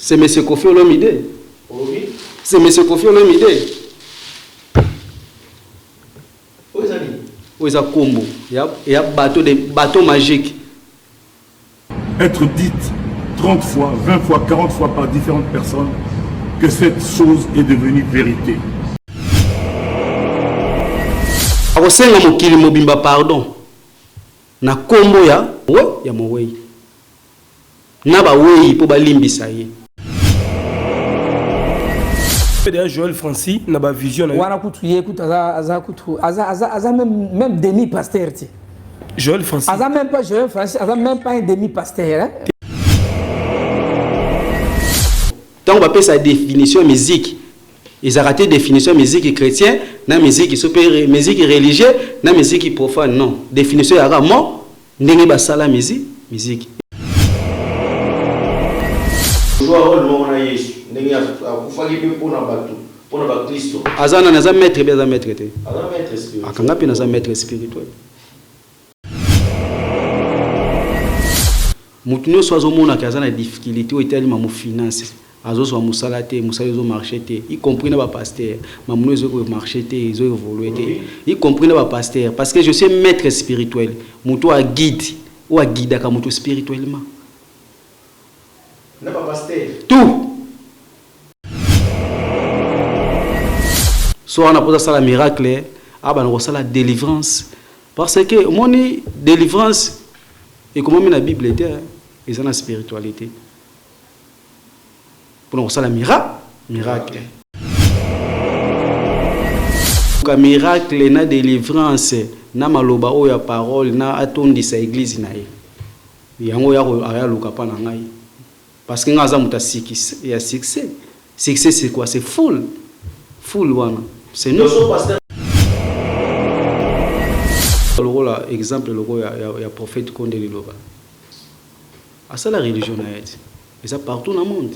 C'est monsieur Koffi Olomide. C'est monsieur Koffi Olomide. Oyo eza nini? Oyo eza kombo ya bateau de bateau magique. Être dite 30 fois, 20 fois, 40 fois par différentes personnes que cette chose est devenue vérité. Akosenga mokili mobimba pardon na kombo ya we ya mowei na bawei mpo balimbisa ye. D'ailleurs Joël Francis na ba vision na wana kutu ye kutu aza aza kutu aza aza aza même même demi pasteur ti. Joël Francis aza même pas Joël Francis, aza même pas un demi pasteur hein. Tango bapesa définition ya musique, ezalaka te définition ya musique chrétien na musique so pe musique religieux na musique profane, non. Définition yaka mo ndenge basala musique. Ozwa role moko na Yesu ndenge akufaki mpe mpo na bato, mpo na baklisto. Aza nani? Aza maître be aza maître te? Aza maître spirituel. Akanga mpe naza maître spirituel. Moto nyonso azomonaka aza na difficulté oyo etali mamu finance, azozwa mosala te, mosala ezomarche te, y compris na bapasteur, mamuno ezokomarche te, ezoévolue te, y compris na bapasteur, parce que je suis maître spirituel, moto oyo aguide, oyo aguidaka moto spirituellement. Na bapasteur tout so wana mpoza asala miracle, abana kosala délivrance, parce que omoni délivrance ekomami na Bible te, eza na spiritualité mpona kosala miracle. Ka miracle na délivrance na maloba oyo ya parole na atondisa église na ye, yango ya ayaluka mpa na ngai, parce que nga aza moto ya succès. Succès, c'est quoi? C'est foule, foule wana, c'est nous. Lokola exemple lokola ya prophète Konde Liloba, asala religion na ye ti eza partout na monde.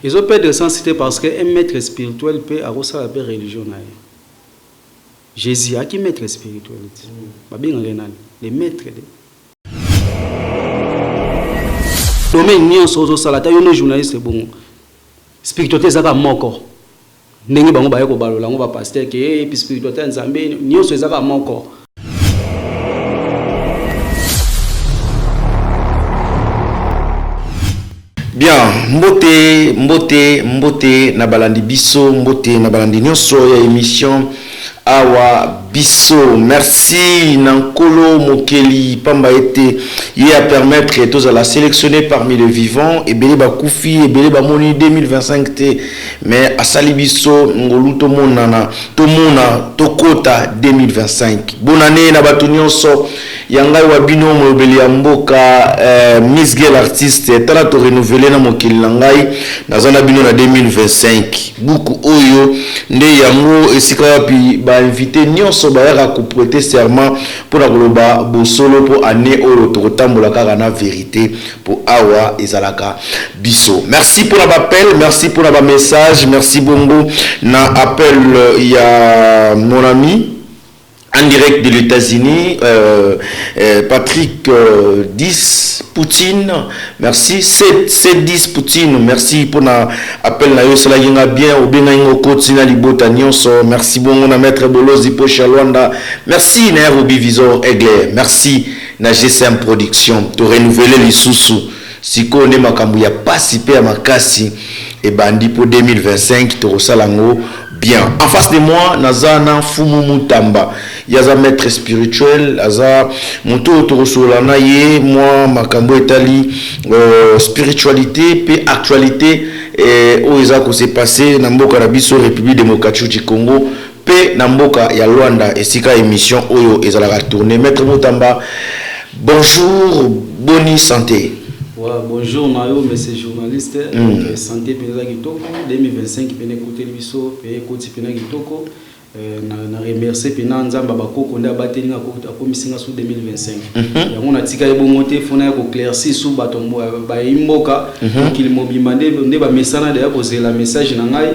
Ezoperdre sens te, parce que un maître spirituel mpe akosala mpe religion na ye. Jésus aki maître spirituel ti babengaka ye nani? Le maître de domaine nyonso ozosala, ata yo nde journaliste bongo, spiritualité ezaka moko. Ndenge bango baye kobalola yango, bapasteur ke epi spiritualité ya Nzambe nyonso ezaka moko. Bien, mbote, mbote, mbote na balandi biso, mbote na balandi nyonso ya émission Awa Biso. Merci na Nkolo Mokeli pamba ete ye a permettre tozala sélectionné parmi les vivants. Ebele bakufi, ebele bamoni 2025 te, mais asali biso ngolu tomonana, tomona tokota 2025. Bonne année na bato nyonso ya ngai wa bino molobeli ya mboka, Miss Girl artiste. Tala, to renouveler na mokili na ngai, naza na bino na 2025. Buku oyo nde yango esika wapi bainvité nyonso bayaka koprêter serment mpona koloba bosolo, mpo année oyo tokotambola kaka na vérité, mpo awa ezalaka biso. Merci mpona baappel, merci mpona bamessage, merci bongo na appel ya mon ami en direct de l'États-Unis, Patrick 10 Poutine, merci. 7, 7 10 Poutine, merci pour l'appel na yo, cela bien, ou bien nga na libota nyonso, merci bongo na maître Bolozi Pocha Luanda, merci na Ruby Visor Aigle, merci na GSM Production, to renouveler les sous sikoyo nde makambo ya pasi mpe ya makasi ebandi mpo 2025 tokosala yango bien. En face de moi naza na Mfumu Mutamba, ye aza maître spirituel, aza moto oyo tokosolola na ye mwa makambo etali spiritualité mpe actualité oyo eza kose passer na mboka na biso République démocratique du Congo mpe na mboka ya Luanda esika émission oyo ezalaka tourné. Maître Mutamba, bonjour, boni santé? Ouais, bonjour na yo, monsieur journaliste. Donc, santé mpenza kitoko, 2025 pene ekoteli biso mpe ekoti mpena kitoko. Na remercie mpena Nzambe bakoko nde abateli nga, akomisi nga su 2025. Yango natika ye bongo te, fona ya koéclaircir su bato bayi mboka, mokili mobimba nde bamesana deya kozela message na ngai.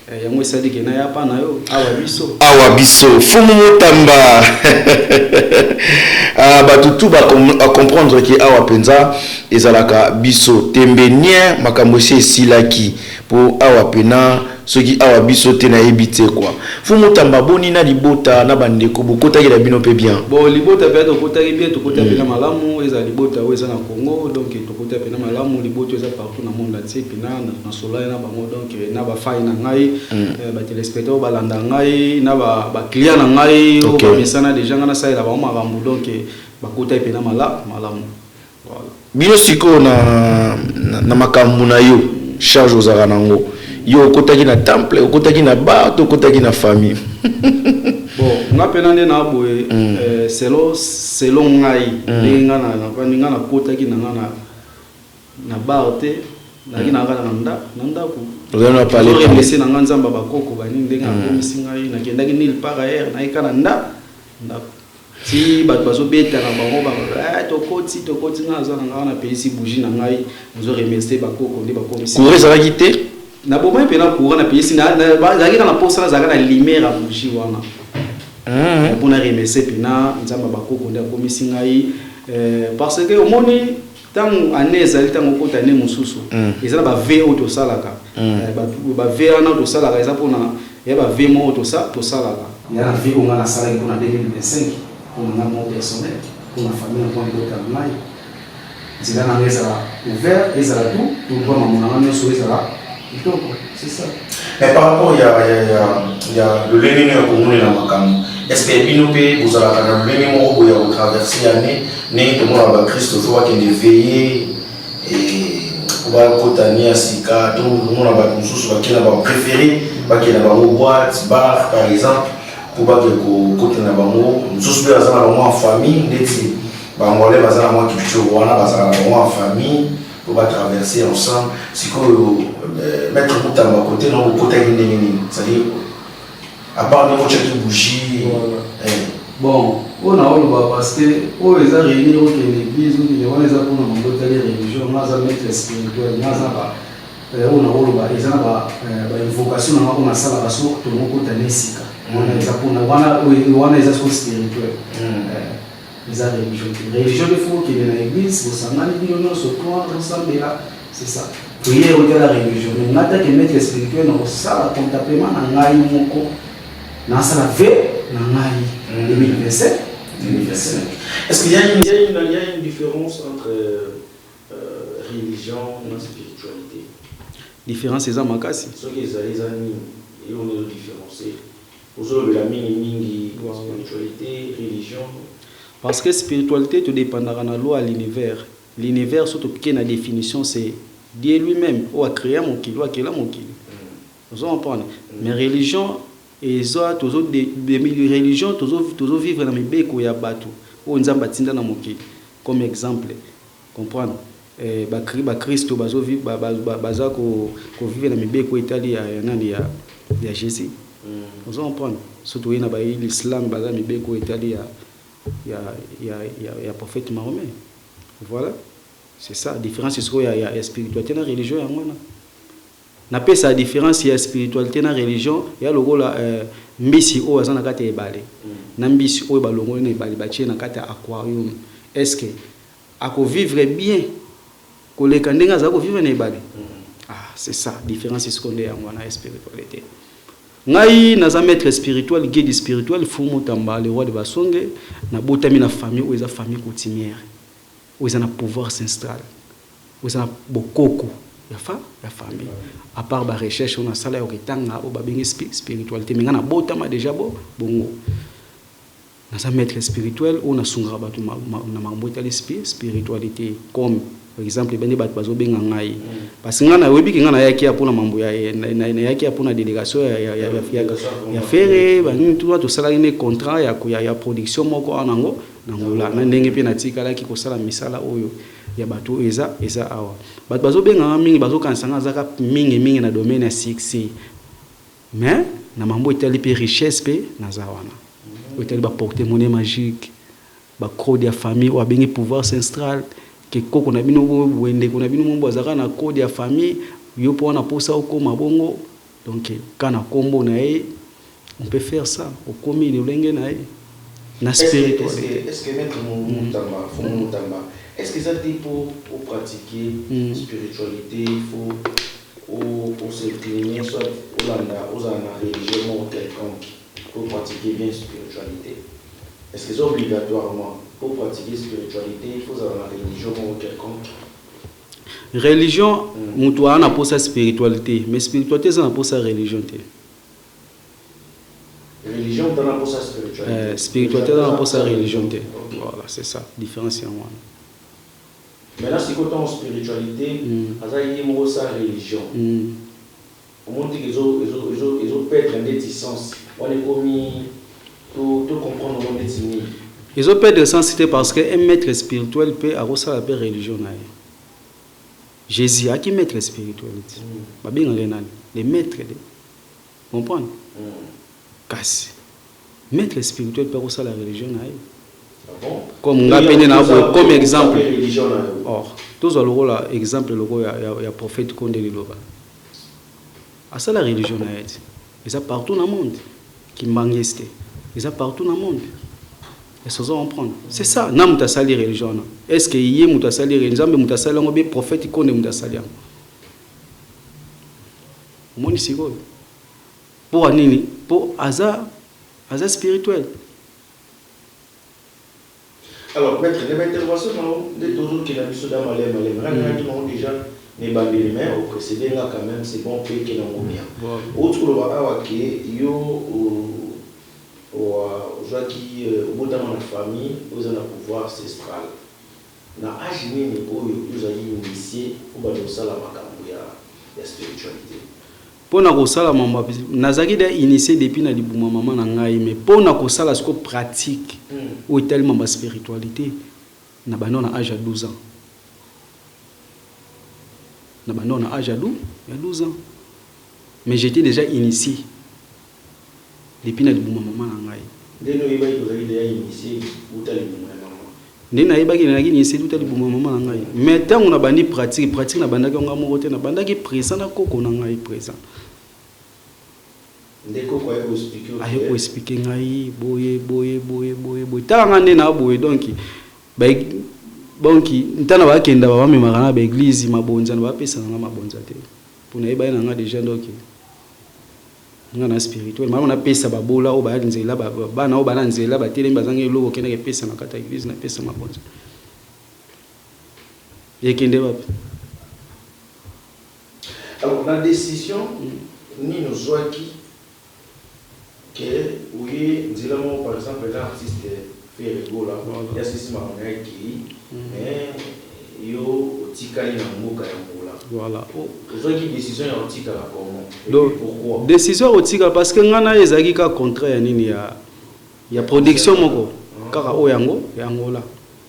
Yango esali ke naya pa na yo awa biso. Awa biso Fumu Mutamba. Ah, bato tu ba comprendre ke awa penza ezalaka biso tembe nien, makambo esi esilaki po awa pena soki awa biso te nayebi te quoi. Fumu Mutamba, boni na libota na bandeko, bokotaki na bino mpe bien? Bon, libota mpe tokotaki bien, tokota mpena malamu. Eza libota oyo eza na Congo, donc tokota mpena malamu. Libota eza partout na monde entier mpena na solai na bango, donc na bafai na ngai, batéléspectateur oyo balanda ngai, na baclient na ngai oyo bamesana déjà ngai nasalela bango makambo, donc bakotaki mpena malamu, voilà. Bino sikoyo na makambo na yo, charge ozalaka nango, yo okotaki na temple, okotaki na bar to okotaki na famille? Bon, nga mpena nde na boye, selon ngai, ndenge nga navandi, nga nakotaki na nga na bar te, nazalaki na kaka na ndako. Ozali na palais? Remercier na nga Nzambe, bakoko banini, ndenge akomisi ngai. Nakendaki nulle part ailleurs, nayeka na ndako ti bato bazobeta na bango tokoti, tokoti. Nga naza na ngai wana, napelisi bougie na ngai, nazo remercier bakoko nde bakomisi. Courant ezalaki te? Nabomai mpena courant, napelisi, nazalaki kaka na posa, nazalaka na lumière ya bougie wana mpona remercier mpena Nzambe ya bakoko nde akomisi ngai, parce que omoni, ntango année ezali, ntango okota année mosusu, eza na bavœux oyo tosalaka. Bavœux wana tosalaka eza mpona ya bavœux moko tosalaka ya na vœu oyo ngai nasalaki mpona 2025, mpona nga moko personnel, mpona famille na, mpona libota na ngai, nzela na ngai ezala ouvert, ezala tout tout droit, mambo na ngai nyonso ezala kitoko, c'est ça. Mais par rapport ya lolenge nini ya komonela makambo, est ce que bino mpe bozalaka na lolenge moko boye ya kotraverse année, ndenge tomona bakristo fo bakende veille po bakota ni ya sika, to komona bato mosusu bakenda, bapréféré bakenda bango boîte, bar par exemple, po bake kokota na bango? Mosusu mpe baza na bango en famille, ndeti Bangolais baza na mwa culture wana, bazala na bango en famille po batraverser ensemble. Sikoyo, maître Mutamba, kote na okotaki ndenge nini? C'est-à-dire, à part ndenge otiaki bougie? Bon, oyo na oloba, parce que oyo eza réunir, okende église, okende wana, eza mpona mambo etali religion. Nga aza maître spirituel, nga aza ba oyo na oloba eza na bainvocation na nga oyo nasalaka so tongokota na esika wana, eza mpona wana, wana eza so spirituel, eza religion te. Religion nde fo okende na église, bosangani bino nyonso, trois bosambela, c'est ça, prière otala religion. Mais nga take maître spirituel, na kosala contemplement na ngai moko, nasala vœu na ngai 2027, 2025. Est-ce qu'il y a une, il y a une, il y a une différence entre religion et spiritualité? Différence eza makasi. Soki ezali, eza nini eloko nini ezodifférencier? Ozolobela mingimingi spiritualité, religion. Parce que spiritualité, todépendaka na loi ya l'univers. L'univers, so tokei na définition, c'est Dieu lui-même oyo acréa mokili, oyo akela mokili, ozo comprendre? Mais religion eza tozo religion, tozovivre na mibeko ya bato oyo Nzambe atinda na mokili, comme exemple, comprendre, bakristo baza kovivre na mibeko etali ya nani, ya Jésus, ozo comprendre? So toye na bayi l'islam, baza mibeko etali ya prophète Mahomet. Voilà, c'est ça différence sikoyo ya spiritualité na religion. Yango wana napesa différence ya spiritualité na religion, ya lokola mbisi oyo aza na kati ya ebale na mbisi oyo balongoli na ebale, batie na kati ya aquarium. Est ce que akovivre bien koleka ndenge azala kovivre na ebale? Ah, c'est ça différence sikoyo nde yango wana ya spiritualité. Ngai naza maître spirituel, guide spirituel, Fumu Mutamba, le roi de Basonge. Nabotami na famille oyo eza famille coutumière, oyo eza na pouvoir ancestral, oyo eza na bokoko ya famille. À part barecherche oyo nasala ya koketanga oyo babengi spiritualité, mais ngai nabotama déjà bo bongo. Naza maître spirituel oyo nasungaka bato na makambo etali spiritualité, comme par exemple ebende bato bazobenga ngai, parce que ngai nayebi ke ngai nayaki ya mpona mambo, nayaki ya mpona délégation ya Ferre, banini tu, tosalaki ne contrat ya production moko awa nango nangola na ndenge mpe natikalaki kosala misala oyo ya bato oyo eza awa. Bato bazobenganga mingi, bazokanisa nga azaka mingimingi na domaine ya succès, mais na mambo etali mpe richesse mpe naza wana, oyo etali baporte monnaie magique, bacode ya famille oyo abengi pouvoir ancestral, ke koko na bino boye, ndeko na bino mombo azalaka na code ya famille, yo mpo wana mposa okóma bongo. Donc ka na nkombo na ye, on peut faire ça, okomi lolenge na ye na spiritualité. Est-ce que maître Mutamba, Fumu Mutamba, est-ce que ça dit pour pratiquer spiritualité, il faut ou s'incliner, soit olanda, ozala na religion moko quelconque pour pratiquer bien spiritualité? Est-ce que c'est obligatoirement, pour pratiquer spiritualité, il faut ozala na religion moko quelconque? Religion, moto aa na posa spiritualité, mais spiritualité eza na posa religion te. Religion tana posa spiritualité? Spiritualité eza na posa religion te. Ok. Voilà, c'est ça différence yango wana. Maintenant sikoyo, ntango spiritualité aza ye moko sa religion, omoni teke ezoperdre ndeti sens wana, ekomi to comprendre ngo ndeti nini? Ezoperdre sens te, parce que un maître spirituel mpe akosala mpe religion na ye. Jésus aki maître spirituel ti babengaka ye nani? Le maître de comprendre. Kasi maître spirituel mpe akosala religion na ye. Ah bon? Comme nga mpe nde na boye, comme exemple. Religion na yo. Or tozwa lokola exemple lokola ya prophète Konde Liloba, asala religion na ye ti eza partout na monde. Kimbangisi te, eza partout na monde. Est-ce ozo comprendre? C'est ça. Na moto asali religion wana, est ce que ye moto asali, Nzambe moto asali yango, be prophète Konde moto asali yango? Omoni sikoyo mpo nini? Mpo aza spirituel. Alors maître, na baintervention na yo nde tozokenda biso da maleme maleme, nga ndenge nango déjà na ebandeli, mais oprécédé nga quand même, c'est bon, mpe ekende yango bien. Outi koloba awa ke yo ozwaki, obotama na famille oyo eza na pouvoir ancestral. Na age nini oyo ozali initié obanda kosala makambo ya spiritualité? Mpo na kosala mambo, nazalaki da initié depuis na libuma mama na ngai, mais mpo na kosala siko pratique oyo etali mambo ya spiritualité, na bando na age ya 12 ans, na bando na age ya 12 ans. Mais j'étais déjà initié depuis na libuma mama na ngai. Ndenge oyebaki ozali déjà initié uta libuma ya mama? Nde nayebaki nazalaki initié uta libuma mama na ngai, mais ntango nabandi pratique, nabandaki yango moko te, nabandaki présent na koko na ngai présent. Nde koko aye koexpliquer? Aye koexpliquer ngai boye boye boye boye boye, tala nga nde na boye. Donc ntana bakenda, bamemaka na baéglise mabonza na bapesa nanga mabonza te, mpo nayebaki na nga déjà. Donc nga na spirituel, malamu napesa babola oyo baya nzela, bana oyo bana nzela batelemi, bazangi eloko, okendaka epesa na kati ya église, napesa mabonza, ekende wapi? Alors na décision nini ozwaki ke oye nzela moko, par exemple na artiste Ferre Gola ya sisi makambo na ye ekei, mais yo otikali na mboka ya Angola? Voilà. Ozwaki décision ya kotikala comment et Donc, puis pourquoi? Décision ya kotikala, parce que ngai na ye ezalaki kaka contrat ya nini, ya production moko kaka oyo yango ya Angola.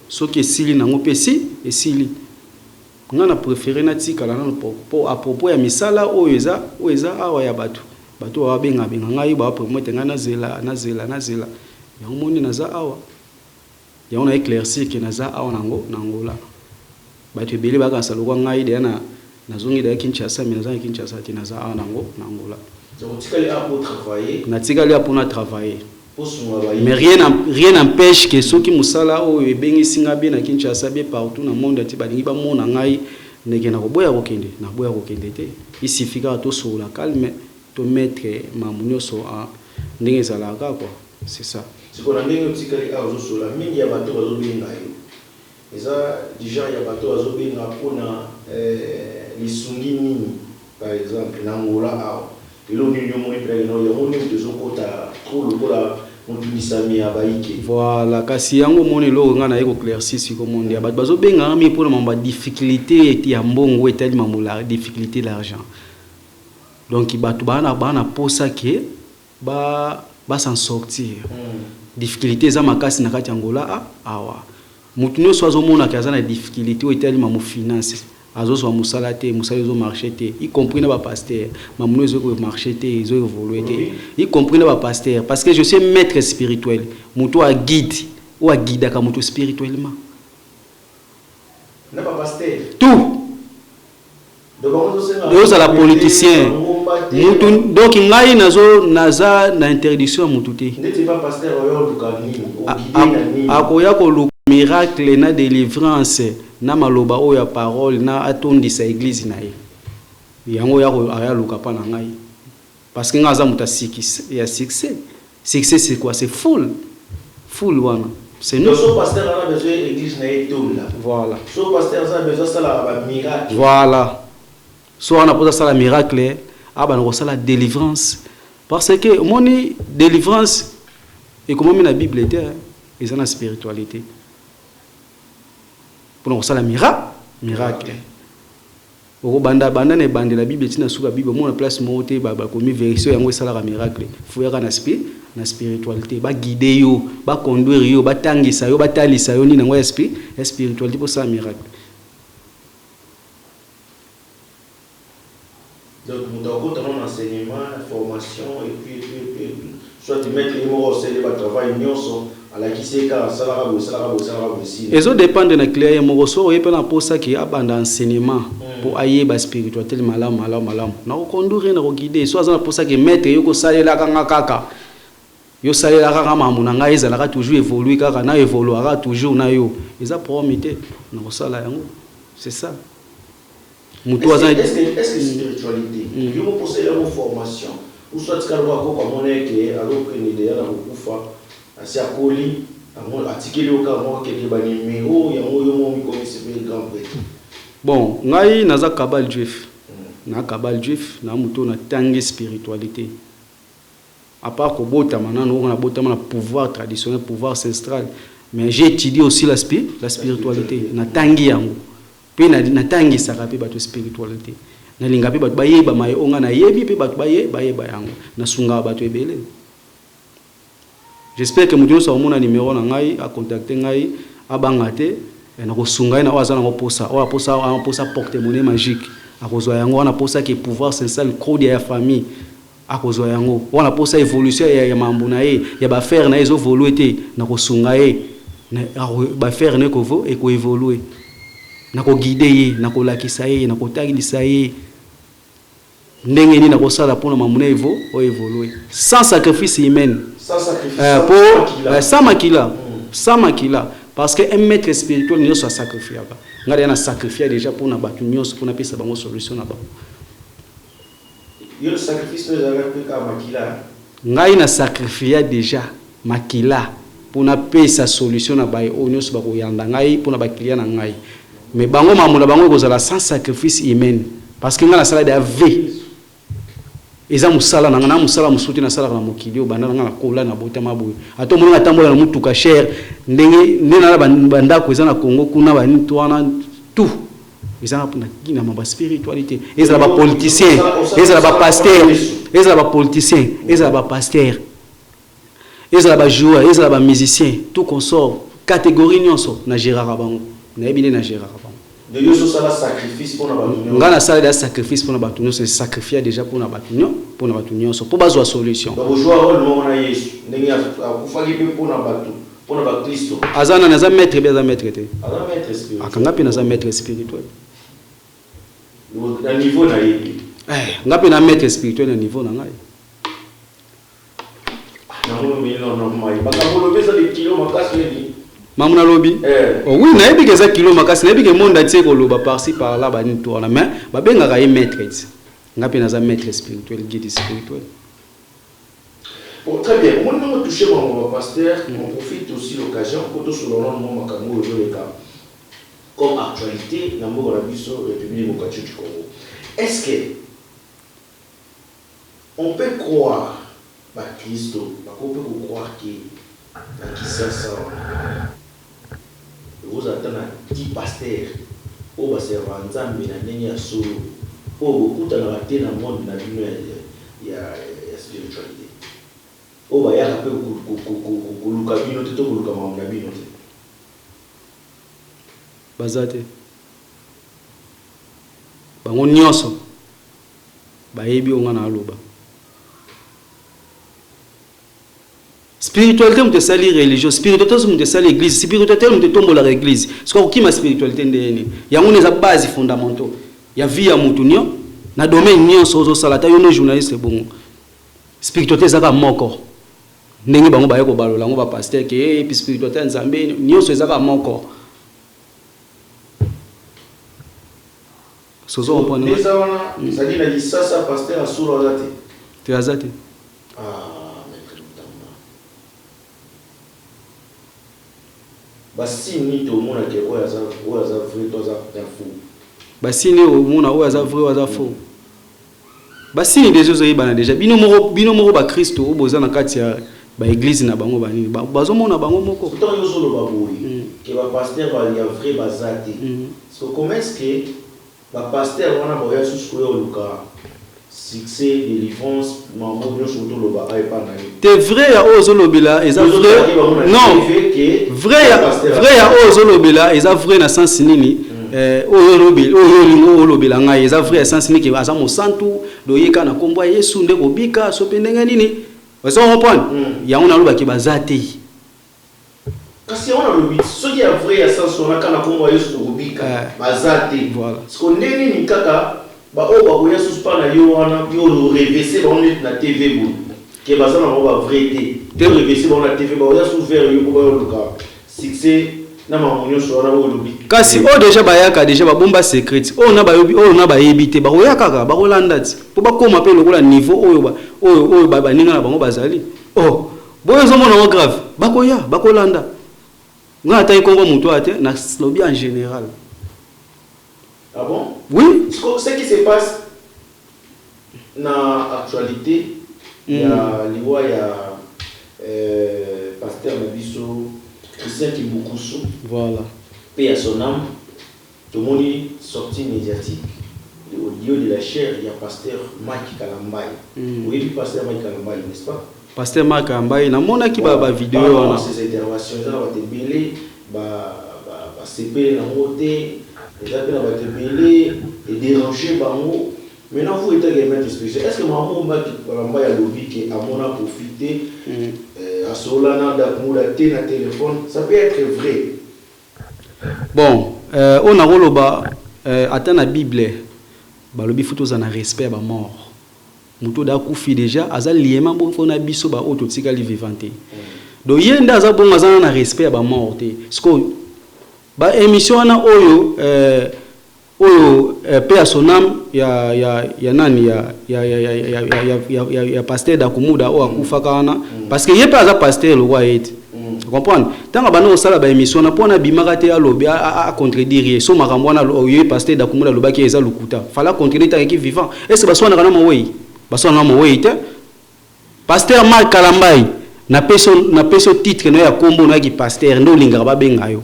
Soki esili nango mpe esi esili, ngai na préféré natikala nano po à propos ya misala oyo eza awa ya bato babengabenga ngai, bapromettre ngai, nazela, nazela, nazela. Yango moni naza awa, yango na éclaircir ke naza awa nango na Angola. Bato ebele bakanisa lokwa ngai deya na nazongi deya Kinshasa, mais naza na Kinshasa te, naza awa nango na Angola. Donc otikali awa po travailler? Natikali awa mpona travailler. Posunga bayi? Mais rien n'empêche que soki mosala oyo ebengisi nga bien na Kinshasa, bien partout na monde ati balingi bamona ngai ndenge na koboya kokende, naboya kokende te. Il suffit kaka tosolola calme, tomettre makambo nyonso ndenge ezalaka quoi, c'est ça. Sikoyo na ndenge otikali awa, ozosola mingi ya bato bazobenga yo, eza du genre ya bato bazobenga mpona lisungi nini? Par exemple na Angola awa, eloko nini omoni mpena yango nde moto ezokɔta trop lokola motungisami ya bayike? Voilà, kasi yango omoni eloko ngai naye koéclaircir siko monde ya bato bazobengaka mingi mpona mambo ya difficulté ya mbongo, etali mambo la difficulté, l'argent. Donc bato baa na posa ke ba s'en sortir. Difficulté eza makasi na kati ya Angola awa. Motu nyonso azomonaka aza na difficulté oyo etali mambo finance, azozwa mosala te, mosala ezomarche te, y compris na bapasteur, mamono ezokomarche te, ezoévolue te, y compris na bapasteur, parce que je suis maître spirituel, moto oyo aguide, oyo aguidaka moto spirituellement. Na bapasteur? Tout. Donc bango tosenga Ozala politicien. Mutu donc ngai nazo naza na interdiction ya mutu te. Ndeti pa pasteur oyo oluka nini? Oguide na nini? Akoya koluka miracle na delivrance na maloba oyo ya parole na atondisa eglise na ye. Yango aya luka pa na ngai. Parce que ngai aza mutu ya succès. Succès c'est quoi? C'est foule. Foule wana. C'est nous. Donc so pasteur aza besoin eglise na ye etonda. Voilà. So pasteur aza besoin asalaka ba miracle. Voilà. So wana posa sala miracle, abana kosala délivrance. Parce que omoni délivrance ekomami na Bible te, eza na spiritualité. Pona kosala miracle. Okobanda banda na ebandela Bible ti na suka Bible, omona place moko te bakomi version yango esalaka miracle. Faut yaka na na spiritualité, ba guider yo, ba conduire yo, batangisa yo, batalisa yo nini yango ya ya spiritualité pour ça miracle. Donc moto akota na enseignement, formation et puis et puis et puis soit maître ye moko osali ba travail nyonso alakisi ye kaka asalaka boye, asalaka boye, asalaka boye, esili. Ezo dépendre na client ye moko. So oye mpe na mposa ke abanda enseignement mpo ayeba spiritualité malamu malamu malamu, na koconduire ye, na koguide. So aza na mposa ke maître yo kosalelaka nga kaka, yo salelaka kaka makambo na ngai ezalaka toujours évolue kaka na évoluera toujours na yo, eza problème te, na kosala yango. C'est ça. Moto aza Est-ce que spiritualité yo moko osali yango formation ou soit kaka lokola koko amona eke azokende deja na kokufa, asi akoli, atikeli yo kaka moko akende banimero yango, yo moko mikomisi mpe grand prêtre? Bon, ngai naza kabbale juif, na kabbale juif, na moto natangi spiritualité. À part kobotama nano oyo nabotama na pouvoir traditionnel, pouvoir ancestral, mais j'ai étudié aussi la spiritualité. Natangi yango mpe natangisaka mpe bato spiritualité. Nalinga mpe bato bayeba maye oyo nga nayebi, mpe bato bayeba yango. Nasungaka bato ebele. J'espère que moto nyonso akomona numéro na ngai, acontacte ngai, abanga te, nakosunga ye na oyo aza nango posa. Oyo aposa, aposa porte-monnaie magique, akozwa yango wana. Posaki pouvoir s'installe code ya famille, akozwa yango wana. Posa évolution ya mambo na ye, ya baaffaire na ye ezoévolue te, nakosunga ye, baaffaire na ye ekoévolue. Nakoguide ye, nakolakisa ye, nakotalisa ye ndenge nini nakosala mpona mambo na evo oyo évolue sans sacrifice humaine. Sans sacrifice. Pour sans makila, sans makila, parce que un maître spirituel nyonso asacrifiaka. Ngai deya na sacrifia déjà mpona bato nyonso, mpona apesa bango solution na bango. Yo sacrifice no ezalaka mpe kaka makila? Ngai na sacrifia déjà makila mpona pesa solution na baye oyo nyonso bakoyanda ngai, mpona baclient na ngai. Mais bango, mambo na bango ekozala sans sacrifice humaine, parce que ngai nasala deya v eza mosala na ngai, na mosala mosusu te nasalaka na mokili oyo. Banda na ngai nakola, nabotama boye, ata omoni natambola na motuka cher ndenge nde nala bandako eza na Congo kuna, banini to wana, tout eza na mambo ya spiritualité. Ezala bapoliticien, ezala bapasteur, ezala bapoliticien, ezala bapasteur, ezala bajoueur, ezala bamusicien, tout consort, catégorie nyonso na géraka bango. Nayebi nde na géraka bango. De yo ozosala sacrifice mpona bato nyonso? Ngai nasala deja sacrifice mpona bato nyonso, sacrifia déjà mpona bato mpona bato nyonso mpo bazwa solution. Donc ozwa rôle moko na Yesu, ndenge akufaki mpe mpona bato, mpona bakristo. Aza nani? Aza maître be, aza maître te? Aza maître spirituel. Akanga mpe naza maître spirituel. Na niveau na ye. Eh, nga mpe na maître spirituel na niveau na ngai. Nango milona mai makambo olobi eza likilo makasi nini? Mamu nalobi? Eh. Oh, oui, nayebi ke eza kilo makasi, nayebi ke monde atie koloba par-ci par-là, banini to wana, mais babengaka ye maître ti nga mpe naza maître spirituel, guide spirituel. Bon, très bien. Omoni ndenge touché bango bapasteur, on profite aussi l'occasion po tosolola nano mwa makambo oyo ezoleka comme actualité na mboka na biso, République démocratique du Congo. Est-ce que on peut croire, bakristo bakoki mpe kocroire ke na Kinshasa wana ekozala ata na 10 pasteur oyo baservaka Nzambe na ndenge ya solo, oyo bokutanaka te na monde na bino ya spiritualité, oyo bayaka mpe koluka bino te to koluka makambo na bino te? Baza te. Bango nyonso bayebi oyo nga na aloba. Spiritualité moto esali religion, spiritualité moto esali église, spiritualité moto etombolaka église. Soki akokima spiritualité, nde nini yango nde eza base fondamentaux ya vie ya motu. Na domaine nyonso ozosala, ata yo nde journaliste bongo, spiritualité eza kaka moko. Ndenge bango baye kobalola yango, bapasteur ke epi spiritualité ya Nzambe nyonso eza kaka moko. Sozo comprendre? Eza wana, ezali na Kisasa, pasteur asolo aza te? Te, aza te. Ah, maître Mutamba, basigne nini tomonake oyo aza vrai to aza un faux? Basigne oyo omona oyo aza vrai, oyo aza faux, basigne déjà ozoyebana déjà. Bino moko bakristo oyo boza na kati ya baéglise na bango, banini, bazomona bango moko. Ntango yo ozoloba boye ke bapasteur ya vrai baza te, so comment est ce que bapasteur wana baoya susu koya oluka succès, délivrance, mambo nyonso toloba ayepa na ye? Te, vrai ya oyo ozolobela eza vrai, non, vrai ya oyo ozolobela eza vrai na sens nini? Oyo oyo olingo olobela ngai eza vrai ya sens nini? Ke aza mosantu, doyeka na nkombo ya Yesu nde kobika, so mpe ndenge nini? Ozo comprendre? Yango nalobaki baza te. Kasi yango nalobi, soki ya vrai ya sens wana, kaka na nkombo ya Yesu tokobika, baza te. Siko nde nini kaka baoyo bakoya susu mpa na yo wana, yo orevese bango neti na TV boye ke baza na bango bavrai te? Te, orevese bango na TV, bakoya su vers yo mpo bayoluka succès na makambo nyonso wana oyo olobi. Kasi oyo déjà bayaka déjà babomba secret, oyo na bayobi, oyo na bayebi te, bakoya kaka, bakolanda ti mpo bakóma mpe lokola niveau oyo baninga na bango bazali. Oh, boyo ozomona yango grave, bakoya, bakolanda. Ngai atangi nkombo moto oyo te, nalobi en général. Ah bon? Oui. Ce qui se passe na actualité ya liwa ya pasteur na biso Christian Kimbukusu, paix à son âme, tomoni sortie médiatique au lieu de la chair ya pasteur Mike Kalambayi. Oyebi pasteur Mike Kalambayi, n'est-ce pas? Pasteur Mike Kalambayi, namonaki ba vidéo wana. Ces interventions, eza na bato ebele basepeli nango te, eza mpe na bato ebele edéranger bango. Maintenant, vous étant maître spirituel, est ce que maman Mike Kalambayi alobi ke amona profiter, asola na Dakumuda te na téléphone, ça peut être vrai? Bon, oyo nakoloba, ata na Bible balobi faut tozala na respect ya bamort. Moto oyo akufi déjà aza liema mpona biso baoyo totikali vivant te. Donc ye nde aza bongo, aza na respect ya bamort te. Sikoyo baémission wana oyo oyo paix à son âme ya nani, ya pasteur Dakumuda oyo akufaka wana, parce que ye mpe aza pasteur lokwa ye te, comprendre? Ntango banda kosala baémission wana, mpona abimaka te, alobi, acontredire ye. So makambo wana ye pasteur Dakumuda alobaki eza lokuta, fala contredire ntango eki vivant. Est ce baswanaka na mowei? Baswanaka na mowei te. Pasteur Mark Kalambai, napesi yo titre na yo ya nkombo na yaki pasteur nde olingaka babenga yo,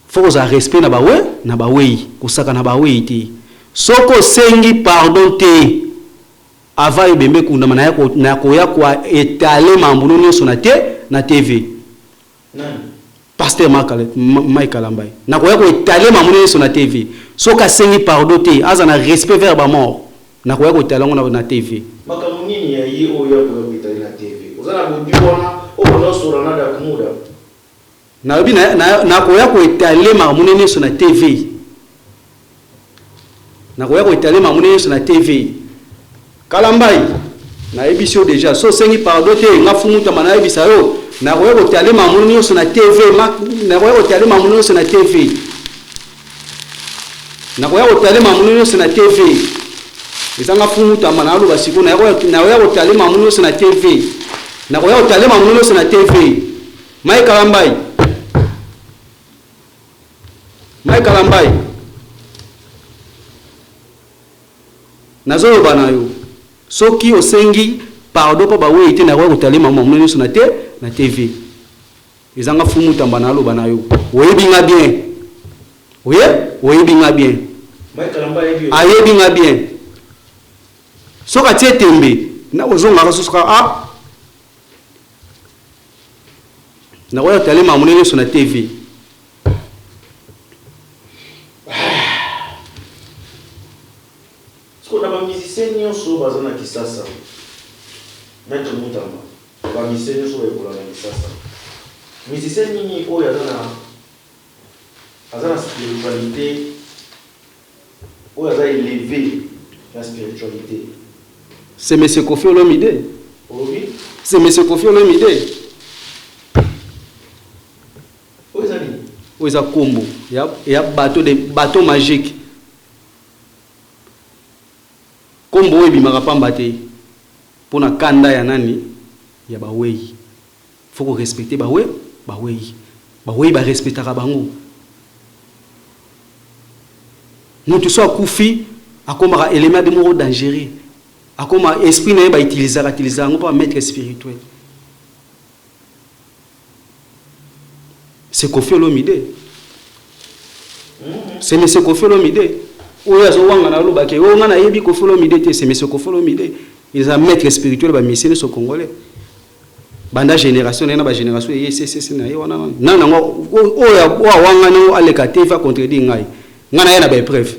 faut kozala respect na bawe na bawei, kosaka na bawei te. Soki osengi pardon te avant ebembe ekundama, na koya koétaler mambuno nyonso na te na TV. Pasteur Mike Kalambai, nakoya koétaler mambuno nyonso na TV. Soki asengi pardon te, aza na respect vers bamort, nakoya koétaler yango na TV. Makambo nini ya ye oyo akoya koétaler na TV? Oza na bodi wana oyo ozosola na Dakumuda? Nalobi nakoya koétaler makambo nyonso na TV, nakoya koétaler makambo nyonso na TV. Kalambai, nayebisi yo déjà, so osengi pardon te, nga Fumutama nayebisa yo, nakoya koétaler makambo nyonso na TV, nakoya koétaler makambo nyonso na TV, nakoya koétaler makambo nyonso na TV. Ezanga Fumutama naloba sikoyo, nakoya koétaler makambo nyonso na TV, nakoya koétaler makambo nyonso na TV. Mike Kalambai, Mike Kalambai, nazoloba na yo, soki osengi pardon mpo bawei te, nakoya koétaler makambo nyonso na te na TV. Ezanga Fumutamba naloba na yo, oyebi nga bien, oye oyebi nga bien, ayebi nga bien. Soki atie tembe, ozongaka susu kaka. Ah, nakoya koétaler makambo nyonso na TV. Siko na bamusicien nyonso baza na Kisasa, maître Mutamba, bamusicien nyonso bayekola na Kisasa, musicien nini oyo aza na spiritualité? Oyo aza élevé na spiritualité. C'est monsieur Koffi Olomide. Olobi? C'est monsieur Koffi Olomide. Oyo eza nini? Oyo eza kombo ya bateau de bateau magique. Kombo oyo ebimaka pamba te mpona kanda ya nani ya bawei. Faut ko respecter bawe bawei. Bawei ba respectaka bango. Mutu so akufi akomaka élément de moko dangereux. Akoma esprit na ye ba utilisaka utilisaka yango mpo maître spirituel. C'est Koffi Olomide. C'est monsieur Koffi Olomide. Oyo azowanga na alobaki oyo nga nayebi Koffi Olomide te, c'est monsieur Koffi Olomide. Il est un maître spirituel ba musicien nyonso congolais. Banda génération na ye na ba génération eye ccc na ye wana nani yango oyo awangani yango aleka te va contredire ngai. Ngai na ye na ba épreuve.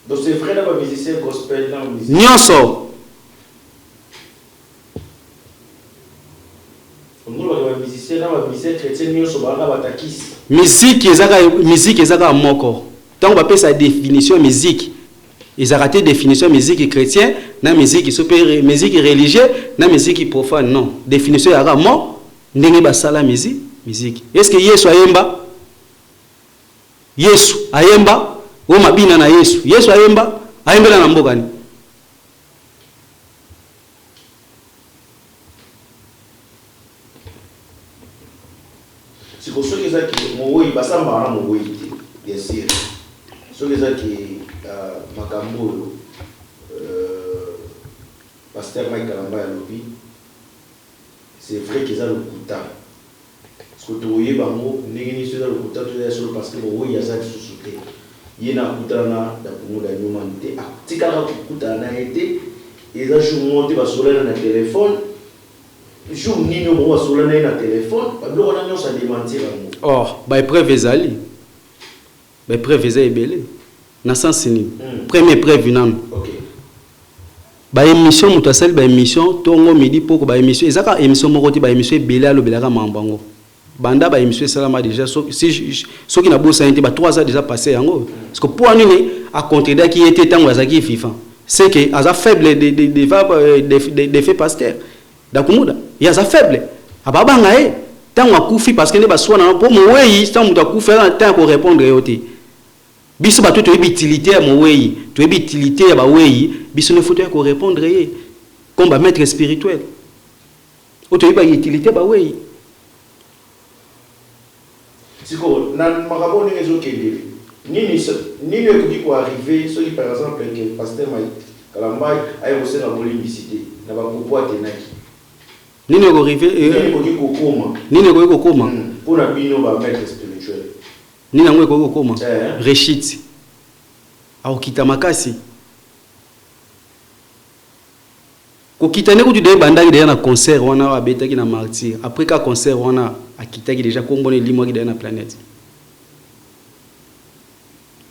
Donc c'est vrai na ba musicien gospel na ba musicien nyonso. Musique ezaka musique ezaka moko. Ntango bapesa définition ya musique ezalaka te définition ya musique chrétien na musique so mpe musique religieux na musique profane, non. Définition ezalaka mo ndenge basala musique musique. Est ce que Yesu ayemba? Yesu ayemba oyo mabina na Yesu. Yesu ayemba, ayembela na mboka nini? Siko soki ezaki mowei, basambaka na mowei te, bien sûr. Soki ezaki makambo oyo pasteur Mike Kalamba alobi, c'est vrai qu'eza lokuta. Parce que tokoyeba yango ndenge nini so eza lokuta to eza ya solo? Parce que mowei aza lisusu te. Ye na akutana na Dakumuda Newman te, atikalaka kokutana na ye te. Eza jour moko te basolana na telefone. Jour nini oyo bango basolana ye na telefone? Babiloko wana nyonso adementir yango. Or baépreuve ezali, baépreuve eza ebele. Na sens nini? Première épreuve nanu, baémission. Moto asali baémission ntongo, midi, poko. Baémission eza kaka émission moko te, baémission ebele. Alobelaka mambo yango banda baémission esalama déjà. Soki nabosani te, ba 3 ans déjà passé yango. Parce que mpo nini acontredaki ye te ntango azalaki vivant? C'est que aza faible devant défunt pasteur Dakumuda. Ye aza faible, ababanga ye ntango akufi, parce que nde baswana mpo mowei. Ntango moto akufi, aza na ntango ya korépondre yo te. Biso bato toyebi utilité ya mowei, toyebi utilité ya bawei. Biso nde faut toya korépondre ye comme bamaître spirituel oyo toyebi bautilité bawei. Sikoyo na makambo ndenge ezokendele, nini nini ekoki koarrive soki par exemple ke pasteur Mike Kalambai aye kosenga bolimbisi te na bapropos atenaki? Nini ekorive? Nini ekoki kokoma? Nini ekoki kokoma? Mpona bino bamaître spirituel. Nini yango ekoki kokoma? Rechute, akokita makasi. Kokita nde kutu de ebandaki deja na concert wana oyo abetaki na Martyr. Après ka concert wana, akitaki deja, nkombo na elimwaki deja na planète.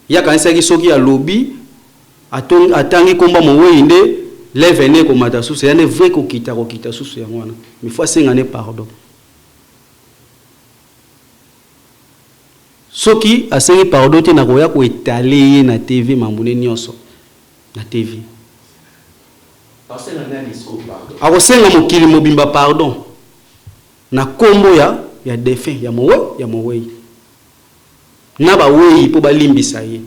Ye akanisaki soki alobi, atangi nkombo mowei, nde leve ne ekomata susu. Ya nde vrai kokita, kokita susu yango wana. Mais faut asenga ne pardon. Soki asengi pardon te, nakoya koetale ye na TV, mambo ne nyonso na TV. Asenga nani sikoyo pardon? Akosenga mokili mobimba pardon na nkombo ya défunt ya mowei na bawei mpo balimbisa ye.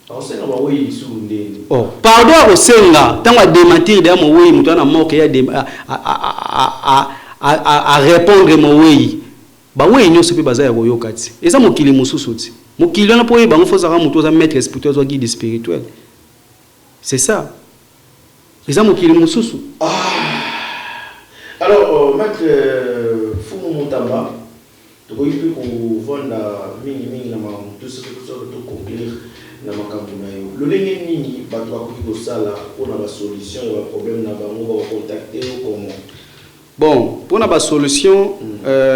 Akosenga bawei lisusu ndeni? Oh, pardon akosenga ntango adementir deya mowei. Moto wana morke ye arépondre mowei. Bawei nyonso mpe baza ya koyoka ti. Eza mokili mosusu ti. Mokili wana, mpo oyeba yango, faut ozalaka moto oza maître spirituel, ozwa guide spirituel. C'est ça, eza mokili mosusu. Alors maître Fumu Mutamba, tokoki mpe kovanda mingimingi na makambo to soki toconclure na makambo na yo. Lolenge nini bato bakoki kosala mpona basolution ya baproblème na bango? Bakocontacte yo comment? Bon, mpona basolution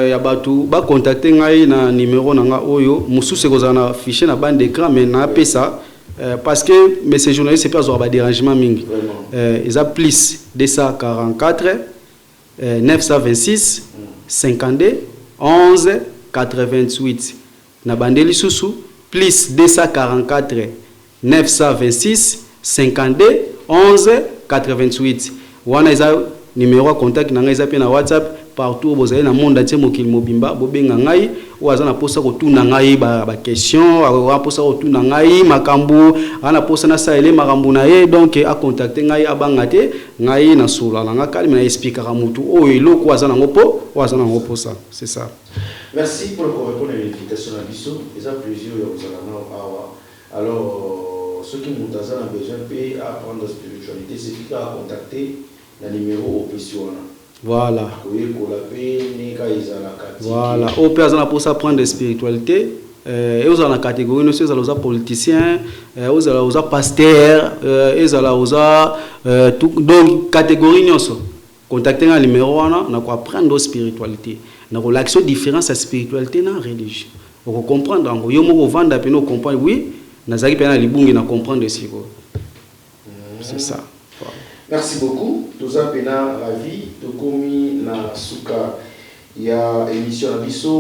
ya bato, bacontacte ngai na numéro na nga oyo mosusu ekozala na fichier na bande d'écran, mais napesa parce que monsieur journaliste mpe azwaka badérangement mingi. Eza plus 244 926 52 11 88. Na bande lisusu, plus 244. 926 52 11 88. Wana eza numéro ya contact na ngai, eza mpe na WhatsApp. Partout bozali na monde entier, mokili mobimba, bobenga ngai. Oyo aza na mposa kotuna ngai baquestion, aza mposa kotuna ngai makambo, aza na mposa nasalele makambo na ye, donc acontacte ngai, abanga te. Ngai nasolola na nga calme, na expliquaka motu oyo eloko oyo aza nango, mpo oyo aza nango mposa, c'est ça. Merci pour korépondre à l'invitation na biso. Eza plaisir ya kozala nao awa. Alors, soki moto aza na besoin mpe apprendre spiritualité, c'est kaka contacter na numéro opesi wana. Voilà. Koyekola mpe ndenge ezalaka. Voilà, oyo mpe aza na mposa apprendre spiritualité, ezala na catégorie nyonso, ezala oza politicien, ezala oza pasteur, ezala oza donc catégorie nyonso, contacte nga numéro wana, na koapprendre o spiritualité, na kolakisa o différence ya spiritualité na religion. Okocomprendre yango yo moko, ovanda pene, ocomprendre: oui, nazalaki mpe na libungi, na comprendre sikoyo, c'est ça. Voilà. Merci beaucoup, toza mpena ravi. Tokomi na suka ya émission na biso.